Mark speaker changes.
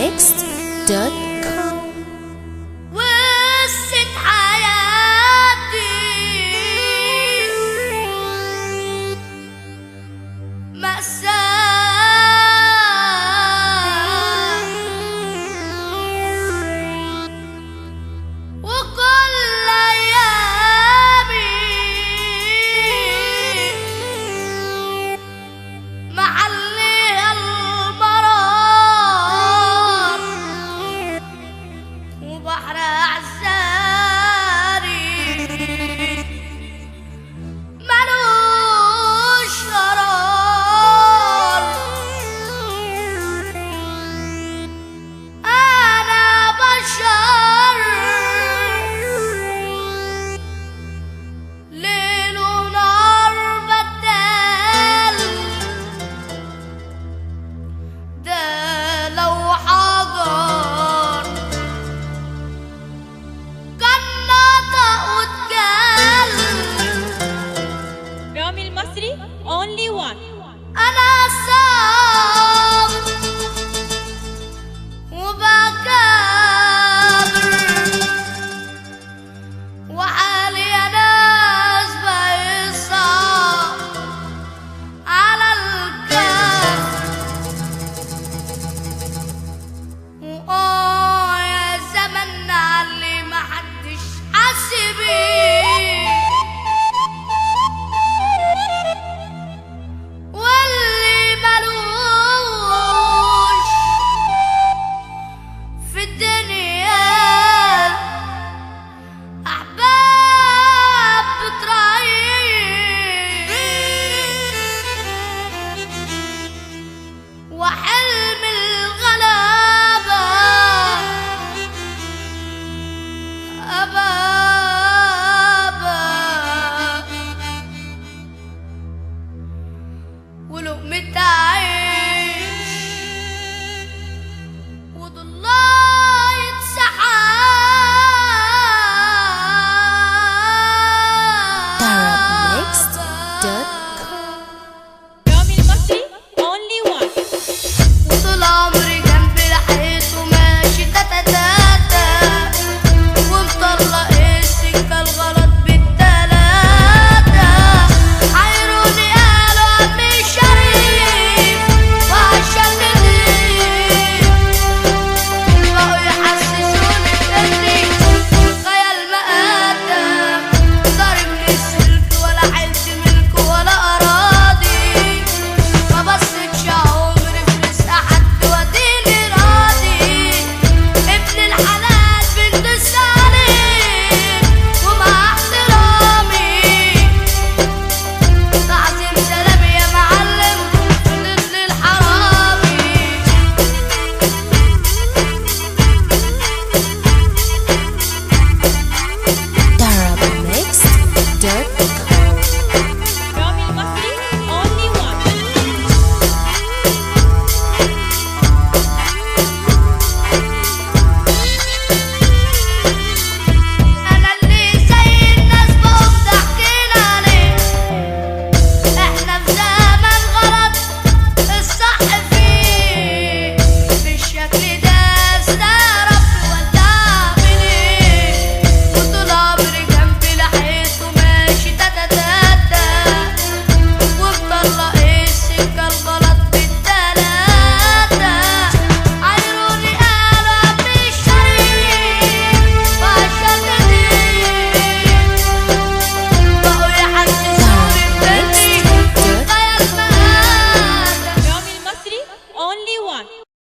Speaker 1: arabmixed.com.
Speaker 2: وقصة حياتي مأساة، وكل أيامي محليها المرار وبحر أعزاري ملوش قرار. أنا بشر ليل ونهار بدال، ده لو حجر كان نطق واتكلم.
Speaker 3: رامي المصري only one.
Speaker 2: أنا صعب وبكابر وحالي يا ناس بيصعب على الكافر. وآه يا زمن علي محدش حس بيه، واللي ملوش في الدنيا أحباب بتراعيه، وحب